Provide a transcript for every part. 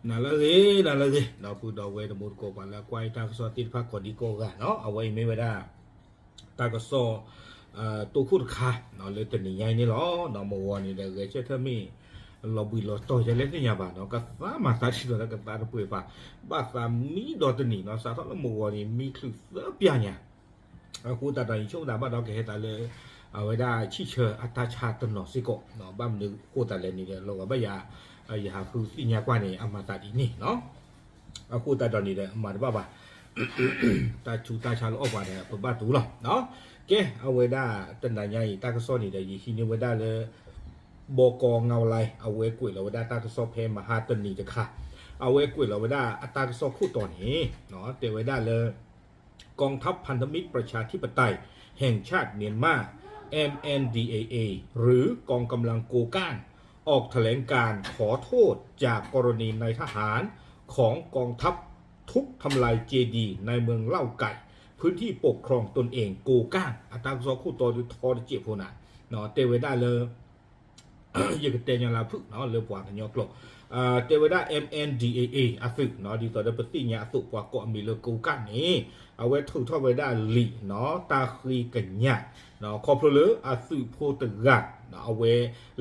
နၤလၢအဂ့ၤ နၤလၢအဂ့ၤ ဒီပုၢ်ဒီဝဲၢ်တံၤသကိး ပှၤလၢကွၢ်တၢ်ကစီၣ်သ့ၣ်တဖၣ်ကိးဒံကိးဂၤနီၤ, အဝဲအံၤမ့ၢ်ဝဲဒၣ် တၢ်ကစီၣ် တိခိၣ်တခါ လၢတနံၤညါအံၤန့ၣ်လီၤ. မုၢ်ဂီၤန့ၣ်ဒီး ဂဲၤဆၢထၢၣ်မ့ၢ် လီၤဘှံးလီၤတီၤ ယလဲၣ်သ့ၣ်ညါဘၣ်နီၤ, ကသးမၤသးဒ်သိးလၢကသးတပှဲၤဘၣ်, ဘၣ်သးမံဒီးတနံၤနီၤ, စးထီၣ်လၢမုၢ်ဂီၤန့ၣ် မံချုးသၢပျၢ်ညါ အဃိသတးဒီး ယဆိကမိၣ်သးဘၣ်ဒီးကဟဲသးလၢ အဝဲဒၣ်ဆံၣ်ဆၢအတၢ်ဆါတနီၤစ့ၢ်ကီး, ဘၣ်မနုၤအဃိသတးလဲၣ်န့ၣ်ဒီး လီၤဂာ်ဘၣ်ယၤ ယဟးဃုသ့ၣ်ညါကွၢ်န့ၣ် အမၤသးဒ်န့ၣ်နီၤ, အဃိသတးဒီးန့ၣ်ဒီး အမၤတဘၣ်ဘၣ် တၢ်ဆူးတၢ်ဆါလၢအီၣ်ပှၤဒီး ပဘၣ်တူၢ်လီၤ. ကဲ အဝဲဒၣ်တနၤညါအံၤ တၢ်ကစီၣ်န့ၣ်ဒီး ယဟံးန့ၢ်ဝဲဒၣ်လၢ ဘီကီငါဝလဲ အဝဲကွဲးလီၤဝဲဒၣ်တၢ်ကစီၣ်ဖဲမဟါတနံၤတခါ, အဝဲကွဲးလီၤဝဲဒၣ်အတၢ်ကစီၣ်ခိၣ်တီန့ၣ် တဲဝဲဒၣ်လၢ กองทัพพันธมิตรประชาธิปไตยแห่งชาติเมียนมา เอ็มเอ็นดีเอเอ หรือกองกำลังโกก้าง ออกแถลงการณ์ขอโทษจากกรณีนายทหารของกองทัพทุบทำลายเจดีย์ในเมืองเล่าไก่ พื้นที่ปกครองตนเองโกก้าง အတၢ်ကစီၣ်ခိၣ်တီဒုးထီတစဲးဖိနၤ တဲဝဲဒၣ်လၢ ယကတဲညါလၢဖုၣ်နီၤ လၢပှၤကညီကျိာ်, တဲဝဲဒၣ် MNDAA အသုးနီၤ ဒ်သိးဒီးပသ့ၣ်ညါအသိး ပှၤကိးအမံၤလၢကိးကၣ်န့ၣ် အဝဲထုးထီၣ်ဝဲဒၣ်လံာ်နီၤ တၢ်ဃ့ကညး ခီဖျိလၢအသုးဖိတဂၤ အဝဲ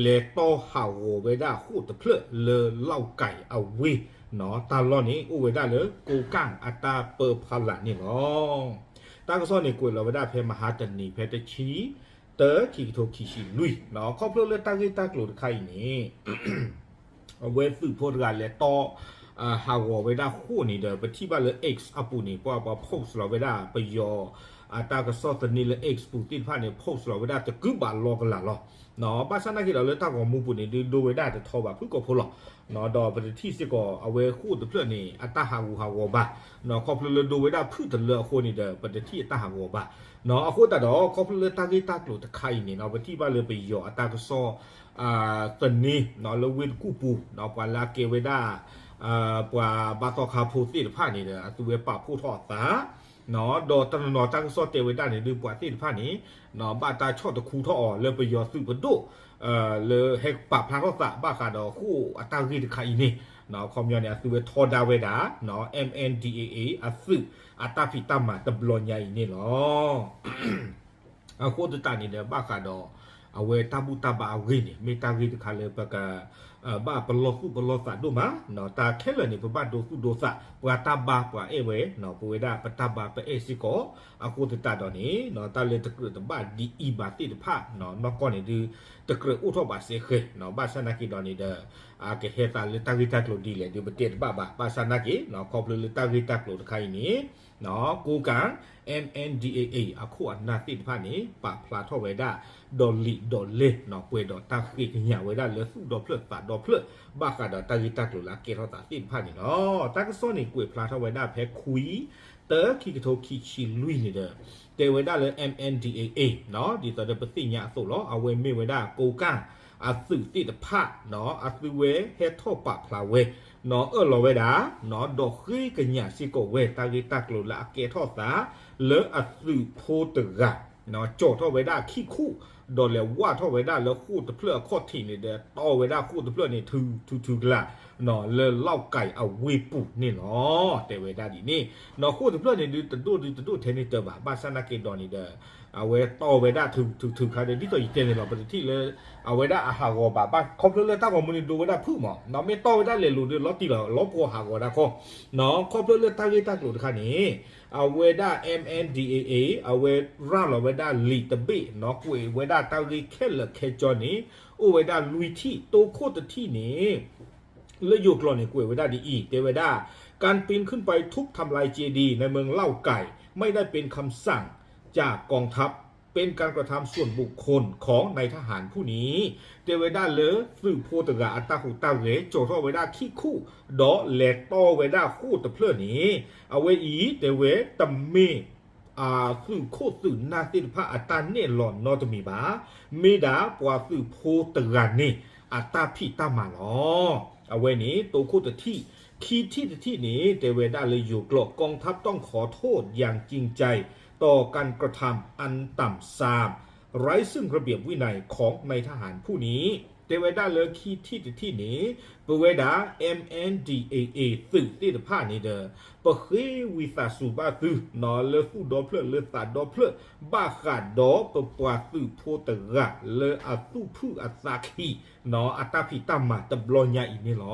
လဲၤတီၢ်ဟးဂီၤဝဲဒၣ်ဃိၣ်တဖျၢၣ်လၢလီၢ်ကၢၣ်အဝ့ၢ်နီၤ တၢ်လီၢ်န့ၣ် အိၣ်ဝဲဒၣ်လၢကိးကၣ်အတၢ်ပၢဖီလာ်န့ၣ်လီၤ. တၢ်ကစီၣ်န့ၣ်ကွဲးလီၤဝဲဒၣ်ဖဲမဟါတနံၤ ဖဲတဆံ တၢ ခံကထိခံဆံလွံၢ်နီၤ ခီဖျိလၢတၢ်ဂ့ၢ်တၢ်ကျိၤတခါအံၤန့ၣ် အဝဲသုးဖိတဂၤလဲၤတီၢ် ဟးဂီၤဝဲဒၣ်ဃိၣ်န့ၣ်ဒီး ပထံၣ်ဘၣ်လၢ X အပူၤန့ၣ် ပှၤပှၤ post လီၤဝဲဒၣ် ပယီၤ အတၢ်ကစီၣ်သန့လၢ X ပူၤသ့ၣ်တဖၣ်န့ၣ် post လီၤဝဲဒၣ်တကုဘးလီကလးလီၤ. ဘၣ်ဆၣ်နာ်က့ဒီးလၢတၢ်ဂီၤမူပူၤန့ၣ် ဒုးဒိဝဲဒၣ်တထီဘၣ်ဖုၣ်ကိာ်ဖိလီၤ. ဒီးပတထံၣ်စ့ၢ်ကီး အဝဲဃိၣ်တဖျၢၣ်န့ၣ် အတၢ်ဟးဂူာ်ဟးဂီၤဘၣ် ခီဖျိလၢဒိဝဲဒၣ်ဖုၣ်တလၢအဃိန့ၣ်ဒီး ပတထံၣ်အတၢ်ဟးဂီၤဘၣ်. အဃိသတးဒီး ခီဖျိလၢတၢ်ဂ့ၢ်တၢ်ကျိၤတခါအံၤန့ၣ်နီၤ ပထံၣ်ဘၣ်လၢပယီၤအတၢ်ကစီၣ် သန့ လၢဝ့ၢ်တကူၣ်ပူၤ ပှၤလၢအကဲဝဲဒၣ် ပှၤဘါသီခါဖိသ့ၣ်တဖၣ်န့ၣ်ဒီး အသုဝဲပာ်ဖှိၣ်ထီၣ်အသး ဒီးတနီၤနီၤတၢ်ကစီၣ်တဲဝဲဒၣ်န့ၣ်ဒုး ပှၤသ့ၣ်တဖၣ်န့ၣ် ဘၣ်တၢ်ဆီၣ်တခူထီၣ်အီၤလၢပယီၤသုးပဒိၣ် လၢဟဲပာ်ဖျါထီၣ်သးဘၣ်ဃးဒီးဃိၣ်အတၢ်ဂ့ၢ်တခါအံၤန့ၣ် ခီပညီန့ၣ် အသုဝဲထီဒါဝဲဒၣ် MNDAA အသုးအတၢ်ဖံးတၢ်မၤတဘျီညါအံၤန့ၣ်လီၤ. အဃိသတးန့ၣ်ဒီး ဘၣ်ဃးဒီး အဝဲတၢ်ဘူၣ်တၢ်ဘါအဂ့ၢ်န့ၣ် မ့ၢ်တၢ်ဂ့ၢ်တခါလၢပက ဘၣ်ပလီၢ်သူၣ်ပလီၢ်သးဒိၣ်မး, တၢ်ခဲလၢာ်န့ၣ် ပဘၣ်ဒိသူၣ်ဒိသး, ပှၤတၢ်ဘါပှၤအဲၣ်ဝဲ, ပဝဲဒၣ်ပတၢ်ဘါပအဲၣ်စ့ၢ်ကီး, အဃိသတးဒီးန့ၣ် တၢ်လၢတကြၢးတဘၣ်ဒ်အံၤဘၣ်သ့ၣ်တဖၣ် နီၢ်ကီၢ်န့ၣ်ဒုး တကြၢးအိၣ်ထီၣ်ဘၣ်စဲဃဲၤ, ဘၣ်ဆၣ်နာ်က့ဒီးန့ၣ်ဒီး အကဟဲသးလၢတၢ်ဂ့ၢ်တၢ်ကျိၤဒ်လဲၣ်ဒုး ပတဲတဘၣ်ဘၣ်, ဘၣ်ဆၣ်နာ်က့ ခီဖျိလၢတၢ်ဂ့ၢ်တၢ်ကျိၤတခါအံၤန့ၣ် ကိးကၣ် MNDAA အခိၣ်အနၢ်သ့ၣ်တဖၣ်န့ၣ် ပာ်ဖျါထီၣ်ဝဲဒၣ် ဒီးလံာ်ဒီးလဲၢ် ပှဲၤဒီးတၢ်ဃ့ကညးဝဲဒၣ်လၢသူၣ်ဒီဖျၢၣ်သးဒီဖျၢၣ် ဘၣ်ဃးဒီးတၢ်ဂ့ၢ်တၢ်ကျိၤလၢအကဲထီၣ်သးသ့ၣ်တဖၣ်န့ၣ်လီၤ. တၢ်ကစီၣ်န့ၣ်ကွဲးဖျါထီၣ်ဝဲဒၣ်ဖဲခွံ တၢ ခံကထိခံဆံလွံၢ်န့ၣ်ဒီး တဲဝဲဒၣ်လၢ MNDAA ဒ်သိးဒီးပသ့ၣ်ညါအသိးလီၤ, အဝဲမ့ၢ်ဝဲဒၣ်ကိးကၣ်အသုးသ့ၣ်တဖၣ် အသုဝဲဟဲထီၣ်ပာ်ဖျါဝဲ နီၢ်အၢၣ်လီၤဝဲဒၣ် ဒီးဃ့ကညးစ့ၢ်ကီးဝဲ တၢ်ဂ့ၢ်တၢ်ကျိၤလၢအကဲထီၣ်သး လၢအသုးဖိတဂၤ ကၠီၤထီၣ်ဝဲဒၣ်ခံၣ်ခူၣ် ဒီးလဲၤဝၢ်ထီၣ်ဝဲဒၣ်လၢဃိၣ်တဖျၢၣ်အခီၣ်ထံးန့ၣ်ဒီး တီၢ်ဝဲဒၣ်ဃိၣ်တဖျၢၣ်န့ၣ် ထုထုကလး လၢလီၢ်ကၢၣ်အဝ့ၢ်ပူၤန့ၣ်လီၤ. တဲဝဲဒၣ်ဒ်န့ၣ် ဒီးဃိၣ်တဖျၢၣ်န့ၣ်ဒုးတဒိၣ်ဒုးတဒိၣ်ထဲန့ၣ်တၢ်ဘၣ်, ဘၣ်ဆၣ်နာ်က့ဒီးန့ၣ်ဒီး အဝဲတီၢ်ဝဲဒၣ်ထုထုထုခါဒီး ဒ်သိးယတဲန့ၣ်လီၤ, ပတထံၣ်လၢ အဝဲဒၣ်အဟးဂီၤဘၣ်, ဘၣ်ခီဖျိလၢတၢ်ဂီၤမူန့ၣ်ဒိဝဲဒၣ်ဖုၣ်မး, မ့ၢ်တီၢ်ဝဲဒၣ်လဲၤလိၤဒီးလီၤတံၢ်လီၤ လီၤပှီၢ်ဟးဂီၤဒၣ်ခီ, ခီဖျိလၢတၢ်ဂ့ၢ်တၢ်ကျိၤတခါန့ၣ် အဝဲဒၣ် MNDAA အဝဲရၤလီၤဝဲဒၣ်လံာ်တဘ့ၣ် ကွဲးဝဲဒၣ်တၢ်ဂ့ၢ်ခဲလၢာ်ခဲဆ့န့ၣ် အိၣ်ဝဲဒၣ်လွံၢ်ထံၣ်, တိခိၣ်တထံၣ်န့ၣ် လၢယိၤကျိာ်န့ၣ် ကွဲးဝဲဒၣ်ဒ်အံၤ, တဲဝဲဒၣ် การปีนขึ้นไปทุบทำลายเจดีย์ในเมืองเล่าไก่ ไม่ได้เป็นคำสั่งจากกองทัพ เป็นการกระทำส่วนบุคคลของนายทหารผู้นี้ တဲဝဲဒၣ်လၢသုးဖိတဂၤအတၢ်ဟူးတၢ်ဂဲၤ ကၠီၤထီၣ်ဝဲဒၣ်ခံၣ်ခူၣ် ဒီးလဲၤတီၢ်ဝဲဒၣ်ဃိၣ်တဖျၢၣ်န့ၣ် အဝဲအံၤတဲဝဲတမ့ၢ် သုးခိၣ်သုးနၢ်သ့ၣ်တဖၣ်အတၢ်နဲၣ်လီၤနီတမံၤဘၣ်, မ့ၢ်ဒၣ်ပှၤသုးဖိတဂၤန့ၣ် အတၢ်ဖံးတၢ်မၤလီၤ. အဝဲန့ၣ် တိခိၣ်တထံၣ်, ခံထံၣ်တထံၣ်န့ၣ် တဲဝဲဒၣ်လၢယိၤကျိာ် กองทัพต้องขอโทษอย่างจริงใจต่อการกระทำอันต่ำซาม ไร้ซึ่งระเบียบวินัยของนายทหารผู้นี้ တဲဝဲဒၣ်လၢခံထံၣ်တထံၣ်န့ၣ် ပဝဲဒၣ် M N D A A သုးသ့ၣ်တဖၣ်န့ၣ်ဒီး ပဃ့ဝံသးစူၤဘၣ်သု လၢသူၣ်ဒီဖျၢၣ်လၢသးဒီဖျၢၣ် ဘၣ်ဃးဒီးပပှၤသုးဖိတဂၤလၢအသူၣ်ဖှံၣ်အသးခံ အတၢ်ဖံးတၢ်မၤတဘျီညါအံၤန့ၣ်လီၤ.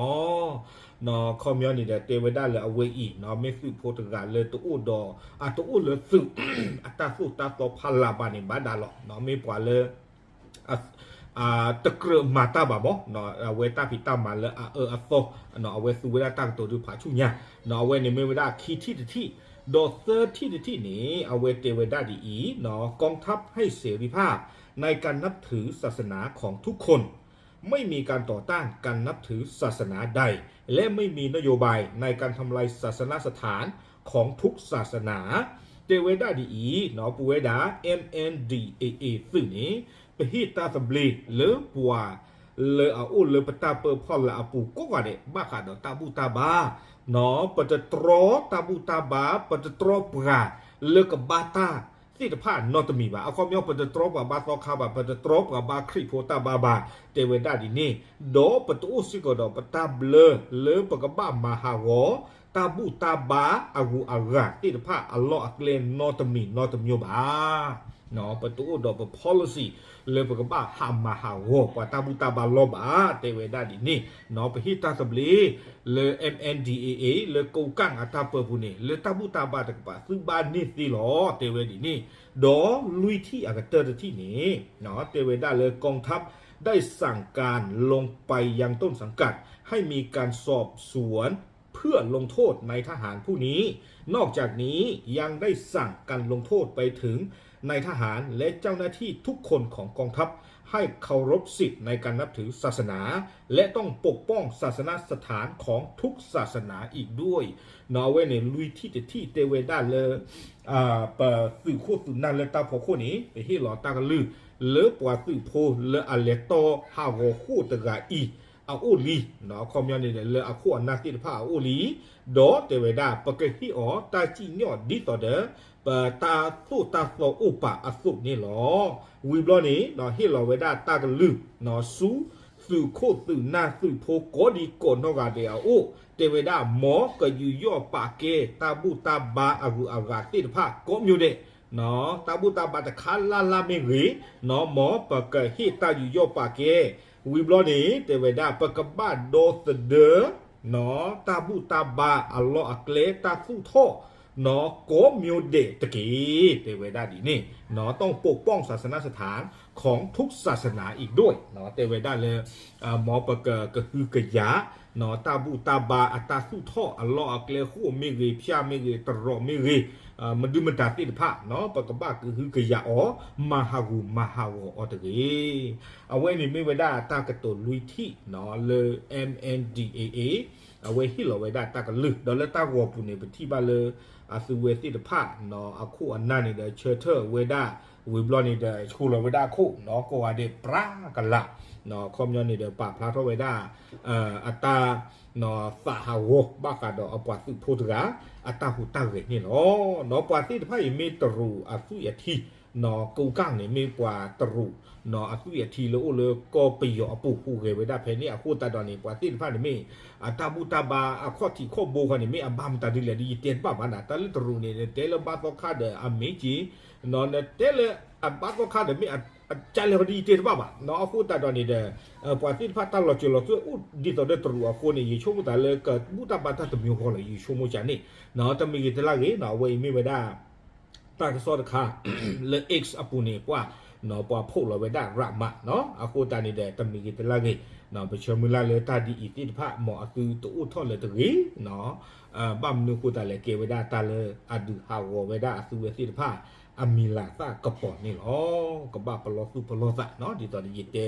ခီပညီန့ၣ်ဒီး တဲဝဲဒၣ်လၢအဝဲအံၤ မ့ၢ်သုးဖိတဂၤလၢတအိၣ်ဒီး အတအိၣ်လၢသုး အတၢ်သိၣ်တၢ်သီဖးလၢ်ဘၣ်န့ၣ် ဘၣ်ဒါလီၤ. မ့ၢ်ပှၤလၢ တကြၢးမၤတၢ်ဘၣ်မး, အဝဲတၢ်ဖံးတၢ်မၤလၢအအၢအသီ, အဝဲသူဝဲဒၣ်တၢ်ကတိၤဒုးဖးဆူၣ်ညါ, အဝဲန့ၣ်မ့ၢ်ဝဲဒၣ်ခံထံၣ်တထံၣ်, ဒီးသၢထံၣ်တထံၣ်န့ၣ် အဝဲတဲဝဲဒၣ်ဒ်အံၤ, กองทัพให้เสรีภาพในการนับถือศาสนาของทุกคน ไม่มีการต่อต้านการนับถือศาสนาใด และไม่มีนโยบายในการทำลายศาสนสถานของทุกศาสนา တဲဝဲဒၣ်ဒ်အံၤ, ပဝဲဒၣ် M N D A A သုးန့ၣ် ပဟ့ၣ်တၢ်သဘျ့လၢပှၤလၢအအိၣ်လၢပတၢ်ပၢဖီလာ်အပူၤကိးဂၤဒဲး ဘၣ်ဃးဒီးတၢ်ဘူၣ်တၢ်ဘါ, ပတတြီတၢ်ဘူၣ်တၢ်ဘါ, ပတတြီပှၤသ့ၣ်တဖၣ်နီတမံၤဘၣ်. အခီပညီ ပတတြီပှၤဘါသီခါဘၣ်, ပတတြီပှၤဘါခရံာ်ဖိတၢ်ဘါဘၣ်, တဲဝဲဒၣ်ဒ်န့ၣ်, ဒီးပတအိၣ်စ့ၢ်ကီးဒီးပတၢ်ဘျၢလၢပကဘၣ်မၤဟးဂီၤ တၢ်ဘူၣ်တၢ်ဘါအဂုၤအဂၤသ့ၣ်တဖၣ်အလီၢ်အကျဲနီတမံၤနီတမျိုးဘၣ်. ပတအိၣ်ဒီးပ policy လၢပကဘၣ်ဟးမၤဟးဂီၤပှၤတၢ်ဘူၣ်တၢ်ဘါလီၢ်ဘၣ်, တဲဝဲဒၣ်ဒ်န့ၣ်, ပဟ့ၣ်တၢ်သဘျ့လၢ M N D A A လၢကိးကၣ်အတၢ်ပၢပူၤန့ၣ် လၢတၢ်ဘူၣ်တၢ်ဘါတကပၤ သုဘၣ်န့ၢ်သ့လီၤ, တဲဝဲဒ်န့ၣ်, ဒီးလွံၢ်ထံၣ်အကတၢၢ်တထံၣ်န့ၣ် တဲဝဲဒၣ်လၢ กองทัพได้สั่งการลงไปยังต้นสังกัด ให้มีการสอบสวน เพื่อลงโทษนายทหารผู้นี้ นอกจากนี้ยังได้สั่งการลงโทษไปถึงนายทหารและเจ้าหน้าที่ทุกคนของกองทัพ ให้เคารพสิทธิ์ในการนับถือศาสนา และต้องปกป้องศาสนสถานของทุกศาสนาอีกด้วย အဝဲန့ၣ် လွံၢ်ထံၣ်တထံၣ်တဲဝဲဒၣ်လၢ ပသုးခိၣ်သုးနၢ်လၢတၢ်ဖီခိၣ်န့ၣ် ပဟ့ၣ်လီၤတၢ်ကလုၢ် လၢပှၤသုးဖိလၢအလဲၤတီဟးဂီၤဃိၣ်တဂၤအံၤ အအိၣ်လံ, အခီပညီန့ၣ်ဒီး လၢအခိၣ်အနၢ်သ့ၣ်တဖၣ်အအိၣ်လံ, ဒီးတဲဝဲဒၣ် ပကဟ့ၣ်အီၤတၢ်စံၣ်ညီၣ်ဒ်သိးဒီး ပတၢ်သိၣ်တၢ်သီအိၣ်ပာ်အသိးန့ၣ်လီၤ. ဝံၤဘျီန့ၣ် ဟ့ၣ်လီၤဝဲဒၣ်တၢ်ကလုၢ် ဆူသုးခိၣ်သုးနၢ်သုးဖိကိးဒံကိးနီၢ်ဂၤဒဲးအအိၣ်, တဲဝဲဒၣ် မ်ကယူးယီၣ်ပာ်ကဲတၢ်ဘူၣ်တၢ်ဘါအဂုၤအဂၤသ့ၣ်တဖၣ်ကိးမံၤဒဲး, တၢ်ဘူၣ်တၢ်ဘါတခါလၢ်လၢ်မ့ၢ်ဂ့ၤ, မ်ပကဟ့ၣ်တၢ်ယူးယီၣ်ပာ်ကဲ, ဝံၤဘျီန့ၣ် တဲဝဲဒၣ် ပကဘၣ်ဒီသဒၢ တၢ်ဘူၣ်တၢ်ဘါအလီၢ်အကျဲတၢ်သူၣ်ထီၣ် ကိးမံၤဒဲးတက့ၢ်, တဲဝဲဒၣ်ဒ်န့ၣ်, ต้องปกป้องศาสนสถานของทุกศาสนาอีกด้วย တဲဝဲဒၣ်လၢ မ်ပကကဟုကယာ် တၢ်ဘူၣ်တၢ်ဘါအတၢ်သူၣ်ထီၣ်အလီၢ်အကျဲ ဃိၣ်မ့ၢ်ဂ့ၤ ဖၠၣ်မ့ၢ်ဂ့ၤ တရီးမ့ၢ်ဂ့ၤ, မဒုမတၤသ့ၣ်တဖၣ် ပကဘၣ်ကဟုကယာ်အီၤ မၤဟးဂူာ်မၤဟးဂီၤအီၤတဂ့ၤ. အဝဲန့ၣ်မ့ၢ်ဝဲဒၣ်တၢ်ကတိၤလွံၢ်ထံၣ်လၢ M N D A A အဝဲဟ့ၣ်လီၤဝဲဒၣ်တၢ်ကလုၢ် ဒီးလၢတၢ်ဂီၤပူၤန့ၣ် ပထံၣ်ဘၣ်လၢ အသုဝဲသ့ၣ်တဖၣ် အခိၣ်အနၢ်န့ၣ်ဒီး ဆၢထၢၣ်ဝဲဒၣ် ဝံၤဘျီန့ၣ်ဒီး ဆှၢလီၤဝဲဒၣ်အခိၣ် ကိးဂၤဒဲးပြးကလာ် အခီပညီန့ၣ်ဒီး ပာ်ဖျါထီၣ်ဝဲဒၣ် အတၢ် သးဟးဂီၤ ဘၣ်ဃးဒီးအပှၤသုးဖိတဂၤ အတၢ်ဟူးတၢ်ဂဲၤန့ၣ်လီၤ. ဒီးပှၤသ့ၣ်တဖၣ်အံၤမ့ၢ်တရူးအသွံၣ်အထံ ကိးကၣ်န့ၣ် မ့ၢ်ပှၤတရူး အသွံၣ်အထံလၢအိၣ်လၢကီၢ်ပယီၤအပူၤ ဟူးဂဲၤဝဲဒၣ်ဖဲန့ၣ်အဃိသတးဒီးန့ၣ် ပှၤသ့ၣ်တဖၣ်န့ၣ်မ့ၢ် အတၢ်ဘူၣ်တၢ်ဘါအခီၣ်ထံးခီၣ်ဘိဃီန့ၣ် မ့ၢ်အဘၣ်မတၤဒ်လဲၣ်ဒီး ယတဲတဘၣ်ဘၣ်နၤ. တၢ်လၢတရူးန့ၣ် နတဲလၢဘါသီခါဒီးအမ့ၢ်က့ၤ နတဲလၢအဘါသီခါဒီးမ့ၢ်အကလဲၤဃီဒီး ယတဲတဘၣ်ဘၣ်. အဃိသတးဒီးန့ၣ်ဒီး ပှၤသ့ၣ်တဖၣ်တၢ်လီၤစၢၤလီၤသွဲၣ်အိၣ်ဒ်သိးဒီးတရူးအဃိန့ၣ် ယဆိကမိၣ်သးလၢကဘူၣ်တၢ်ဘါတၢ်တမံၤဃီလီၤ ယဆိကမိၣ်ကန့ၣ် တမံၤဂ့ၤတလၢ်ဂ့ၤ အဝဲအံၤမ့ၢ်ဝဲဒၣ် တၢ်ကစီၣ်တခါ လၢ X အပူၤန့ၣ် ပှၤ ပှၤဖီၣ်လီၤဝဲဒၣ်ရးမး အဃိသတးန့ၣ်ဒီး တမံၤဂ့ၤတလၢ်ဂ့ၤ ပဆၢမုၢ်လၢ်လၢတၢ်ဒ်အံၤသ့ၣ်တဖၣ် မ်အသုတအိၣ်ထီၣ်လၢၤတဂ့ၤ ဘၣ်မနုၤအဃိသတးလဲၣ် ကဲဝဲဒၣ်တၢ်လၢအဒုးဟးဂီၤဝဲဒၣ်အသုဝဲသ့ၣ်တဖၣ် အမံၤလၤသၣ်ကပီၤန့ၣ်လီၤ. ကဘၣ်ပလီၢ်သူၣ်ပလီၢ်သး ဒ်သိးဒီးယတဲ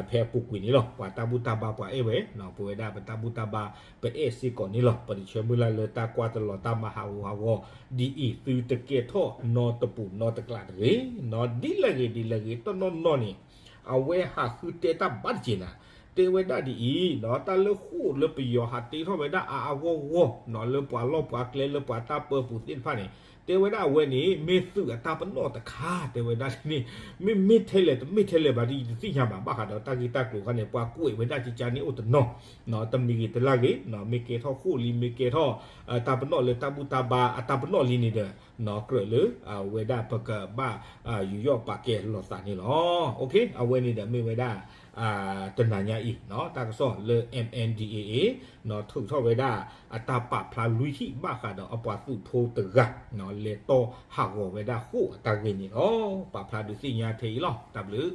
ဖဲအပူၤကွံာ်န့ၣ်လီၤ. ပှၤတၢ်ဘူၣ်တၢ်ဘါပှၤအဲၣ်ဝဲ ပဝဲဒၣ်ပတၢ်ဘူၣ်တၢ်ဘါ ပအဲၣ်စ့ၢ်ကီးန့ၣ်လီၤ. ပတဆၢမုၢ်လၢ်လၢတၢ်ကွၢ်တလီၤတၢ်မၤဟးဂူာ်ဟးဂီၤ ဒ်အံၤသုတကဲထီၣ်နီတပူၤနီတကျးတဂ့ၤ ဒ်လဲၣ်ဂ့ၤဒ်လဲၣ်ဂ့ၤ တနီၤနီၤန့ၣ် အဝဲဟးဃုတဲတၢ်ဘၣ်တက့ၢ်နၤ တဲဝဲဒၣ်ဒ်အံၤ, တၢ်လၢဃိာ်လၢပယီၤဟးတ့ထီၣ်ဝဲဒၣ်အါအါဂီၢ်ဂီၢ် လၢပှၤလီၢ်ပှၤကျဲလၢပှၤတၢ်ပၢပူၤသ့ၣ်တဖၣ်န့ၣ်, တဲဝဲဒၣ်အဝဲန့ၣ် မ့ၢ်သုးအတၢ်ပနီၣ်တခါ တဲဝဲဒၣ်န့ၣ်, မ့မ့ၢ်ထဲလဲၣ်တမ့ၢ်ထဲလဲၣ်ဘၣ်ဒီး ယတသ့ၣ်ညါဘၣ် ဘၣ်ဃးဒီးတၢ်ဂ့ၢ်တၢ်ကျိၤခါန့ၣ် ပှၤကွဲးဝဲဒၣ်ကကါန့ၣ်အိၣ်တနီၤ, တမံၤဂ့ၤတလၢ်ဂ့ၤ, မ့ၢ်ကဲထီၣ်ဃိာ်လံ မ့ၢ်ကဲထီၣ် တၢ်ပနီၣ်လၢတၢ်ဘူၣ်တၢ်ဘါအတၢ်ပနီၣ်လံန့ၣ်ဒီး ကြၢးလၢ အဝဲဒၣ်ပကဘၣ် ယူးယီၣ်ပာ်ကဲလိာ်သးန့ၣ်လီၤ. အဝဲန့ၣ်ဒီးမ့ၢ်ဝဲဒၣ် တနၤညါအံၤ တၢ်ကစီၣ်လၢ M N D A A ထုးထီၣ်ဝဲဒၣ် အတၢ်ပာ်ဖျါလွံၢ်ထံၣ်ဘၣ်ဃးဒီးအပှၤသုးဖိတဂၤ လဲၤတီၢ်ဟးဂီၤဝဲဒၣ်ဃိာ်အတၢ်ဂ့ၢ်န့ၣ်လီၤ. ပာ်ဖျါဒုးသ့ၣ်ညါထဲအံၤလီၤ. တၢ်ဘျုး